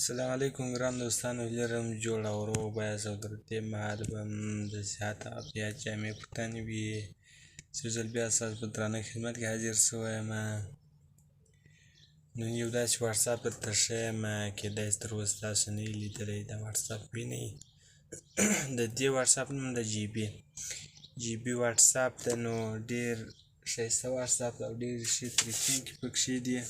السلام علیکم ګران دوستانو، هیله لرم جوړ او روغ به یاست او تر دې مهاله به هم د صحت او عافیت جامې په تن وي. یو ځل بیا ستاسو په درانه خدمت کې حاضر شوی یم. نن یو داسې واټساپ درته ښیم، کېدای شي تر اوسه تاسو نه یې لیدلی. دا واټساپ وینئ، د دې واټساپ نوم د جي بي جي بي واټساپ ده. نو ډېر ښایسته واټساپ ده او ډېرې ښې طریقې پکښې دي.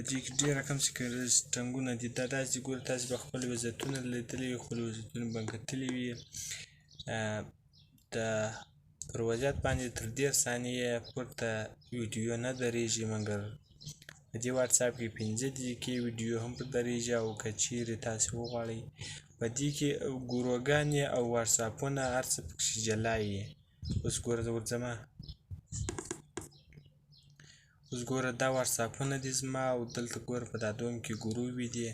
په دې کې ډېر رقم سیسټمونه دي. دا داسې ګوره، تاسې به خپل وضعیتونه لیدلي وي، خپل وضعیتونه به کتلي وي. د پر وضعیت باندې تر 30 ثانیې پورته ویډیو نه درېږي، مګر په دې واټساپ کې 5 دقیقې ویډیو هم پر درېږي. او که چیرې تاسې وغواړئ په دې کې ګروګانې او واټساپونه هر څه پکښې جلا وي. اوس ګوره زه ورځمه، اوس ګوره دا واټساپونه دي زما، او دلته ګوره په دا دوم کې ګروې دي.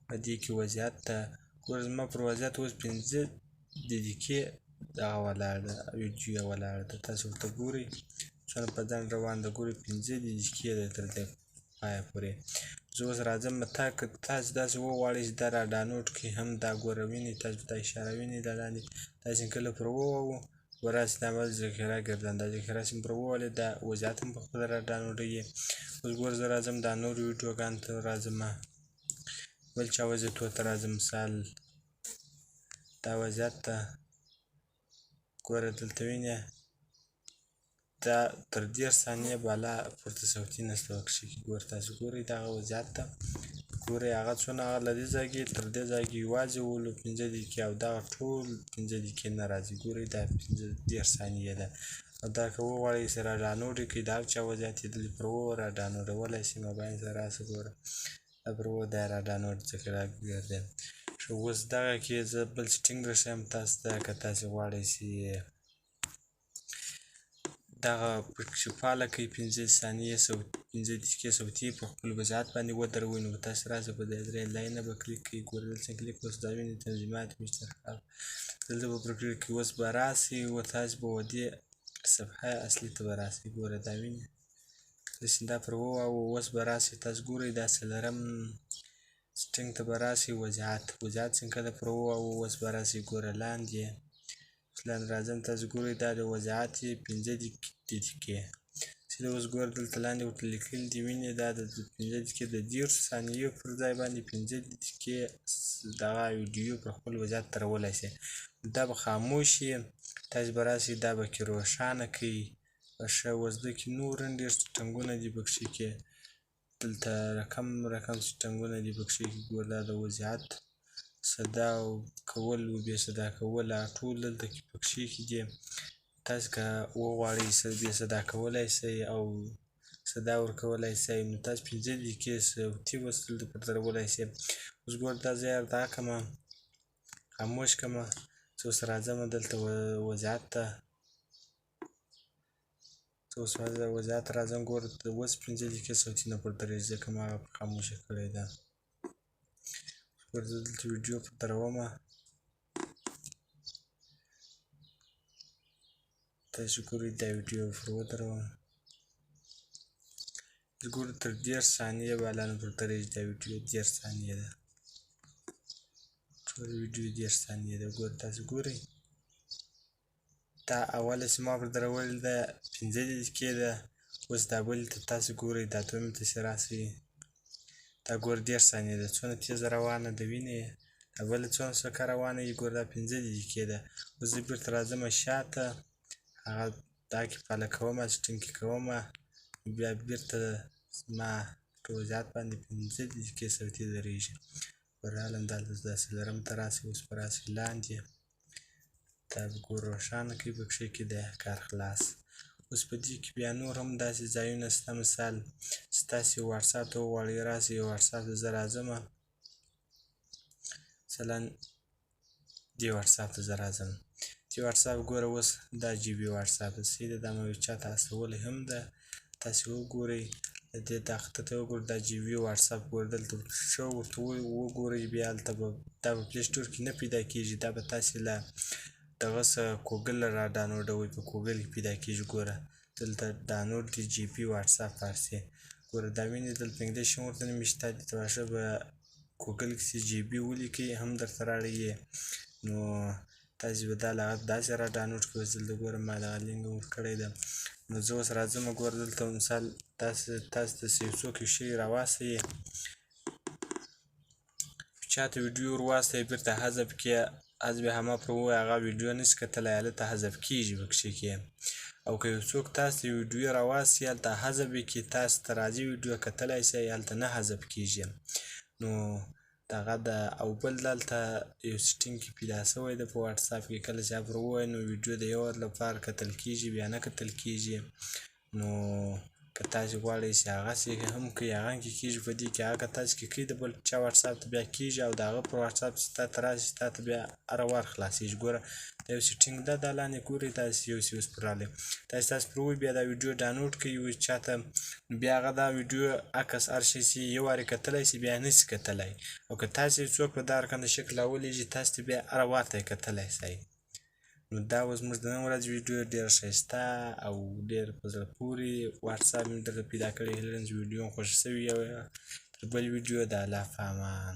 په دې کې وضعیت ده، ګوره زما پر وضعیت اوس 5 دقیقې دغه ولاړ ده، ویډیو ولاړه ده. تاسو ورته ګورئ څونه په ځنډ روان ده. ګورئ 5 دقیقې ده تر دې پایه پورې. زه اوس راځم تا که تاسو داسې وغواړئ چې دا را ډاونلوډ کړئ هم، دا ګوره وینئ تاسو دا اشاره وینئ دا لاندې، تاسو کله پر ووهو وراسي دا به ذخیره ګرځم، دا ذخیره چې پر ووهلې دا وضعیت هم په خپله را ډاونلوډوي. اوس ګوره زه راځم دا نورو ویډیوګانو ته راځم، بل چا وضعیتو ته راځم. مثال دا وضعیت ته ګوره دلته وینې دا تر 30 ثانیې بالا پورته صوتي نشته پکښې کې. ګوره تاسو ګورئ دغه وضعیت ته ګورئ، هغه څونه هغه له دې ځای کې تر دې ځای کې یوازې ولو 5 دقیقې، او دغه ټول 5 دقیقې نه راځي. ګورئ دا 35 ثانیې ده. او دا که وغواړئ چې را ډاونلوډ یې کړئ، د هر چا وضعیت یې دلته پر ووه را ډاونلوډولی شي. موبایل سره راسه ګوره دا پر ووه دا را ډاونلوډ ذخیره ګرځي. ښه اوس دغه کې زه بل setting درښیم تاسو ته، که تاسې غواړئ چې دغه پکښې فعاله کړئ 5 ثانیې 5 دقیقې صوتي په خپل وضعیت باندې ودروئ. نو تاسو راسه په دې درې لاینه به کلیک کړئ. ګوره دلته کلیک اوس دا وینئ تنظیمات مشترکات، دلته به پر کلیک کړئ. اوس به راسئ او تاسو به و دې صفحه اصلي ته به راسئ. ګوره دا وینئ داسې دا پر ووهو. اوس به راسئ تاسو ګورئ دا څلورم setting ته به راسئ، وضعیت وضعیت څنګه کله پر ووهو. اوس به راسئ ګوره لاندې لاندې راځم، تاسو ګورئ دا د وضعیت یې 5 دقیقې چې اوس ګوره دلته لاندې ورته لیکلي دي وینې دا د 5 دقیقې د 30 ثانیو پر ځای باندې 5 دقیقې دغه ویډیو پر خپل وضعیت درولی شي. دا به خاموش شي، تاسو به راسئ دا به کې روښانه کړئ. ښه اوس دې کې نور هم ډېر setting ونه دي پکښې کې، دلته رقم رقم setting ونه دي پکښې کې. ګوره دا د وضعیت صدا کول او بې صدا کول هغه ټول دلته کې پکښې کې دي. تاسو که وغواړئ بې صدا کولی شئ او صدا ورکولی شئ، نو تاسو 5 دقیقې صوتي اوس دلته پر درولی شئ. اوس ګوره دا زه یې دا کړمه خاموش کړمه، زه اوس راځم دلته وضعیت ته. زه اوس وضعیت راځم. ګوره اوس 5 دقیقې صوتي نه پر درېږي، ځکه ما هغه خاموشه کړې ده. ګوره زه دلته ویډیو پر درومه، تاسو ګورئ دا ویډیو پر ودروم. ګوره تر 30 ثانیې بالا نه پر درېږي دا ویډیو، 30 ثانیې ده، ټوله ویډیو 30 ثانیې ده. ګوره تاسو ګورئ دا اوله چې ما پر درولې ده 5 دقیقې ده. اوس دا بلې ته تاسو ګورئ دا دویمې ته چې راسئ دا ګوره 30 ثانیې ده، څونه تېزه روانه ده وینئ. دا بله څونه سوکه روانه وي، ګوره دا 5 دقیقې ده. اوس زه بېرته راځم شاته، هغه دا کې فعاله کومه setting کې کومه، بیا بېرته زما په وضعیت باندې 5 دقیقې صوتي درېږي. ورالم دلته دا څلورم ته راسئ، اوس به راسئ لاندې دا به ګوره روښانه کړئ پکښې کې د کار خلاص. اوس په دې کې بیا نور هم داسې ځایونه شته، مثال چې تاسې واټساپ ته وغواړئ راسئ واټساپ ته زه راځم، مثلا دې واټساپ ته زه راځم، دې واټساپ ګوره اوس دا جي بي واټساپ ده، صحیح ده. دا مې چا ته استولی هم ده، تاسې وګورئ د دې تخته ته وګورئ دا جي بي واټساپ. ګوره دلته ښه ورته وګورئ، بیا هلته به دا په Play Store کې نه پیدا کېږي، دا به تاسې له دغه څه ګوګل را ډاونلوډوئ، په ګوګل کې پیدا کېږي. ګوره دلته ډاونلوډ دی جي بي واټساپ فارسي. ګوره دا وینې دلته انګلیش هم ورته نشته، دې ته به ښه به ګوګل کې چې جي بي ولیکئ هم درته راړي. نو تاسې به دا لغت داسې را ډاونلوډ کړئ. اوس دلته ګوره ما دغه لینک ورکړی ده. نو زه اوس راځم، ګوره دلته مثال تاسې ته یو څوک یو شی راواستئ، چاته ویډیو ور واستوي، بیرته حذف کړي، حذف همه پر ووایي، هغه ویډیو نشي کتلی، هلته حذف کیږي پکښې کې. او که یو څوک تاسو ته ویډیو راواستي، هلته حذف یې کړي، تاسو ته راځي، ویډیو کتلی شئ، هلته نه حذف کیږي. نو دغه ده. او بل دلته یو سیټینګ کې پیدا شوی ده په واتساپ کې، کله چې پر ووایي نو ویډیو د یو وار لپاره کتل کیږي، بیا نه کتل کیږي. نو که تاسې غواړئ چې هغسې هم کوي، هغه کې کیږي په دې کې. هغه که تاسې کې کوي د بل چا واتساپ ته بیا کیږي، او د هغه پر واتساپ چې تا ته راشي، تا ته بیا هره وار خلاصیږي. ګوره دا یو سیټینګ ده، دا لاندې ګورئ تاسې یو څه اوس پر راغلی، تاسې پر ووایي، بیا دا ویډیو ډاونلوډ کوي یو چا ته، بیا هغه دا ویډیو عکس هر شی چې یو وار یې کتلی شي، بیا نه شي کتلی. او که تاسې څوک په دا رقم شکل راولېږي، تاسې ته بیا هره وار ته یې کتلی شئ. نو دا اوس زموږ د نن ورځې ویډیو، ډېره ښایسته او ډېر په زړه پورې واتساپ مې درته پیدا کړی. هیله لرم چې ویډیو مو خوښه شوې. او تر بل ویډیو د الله په امان.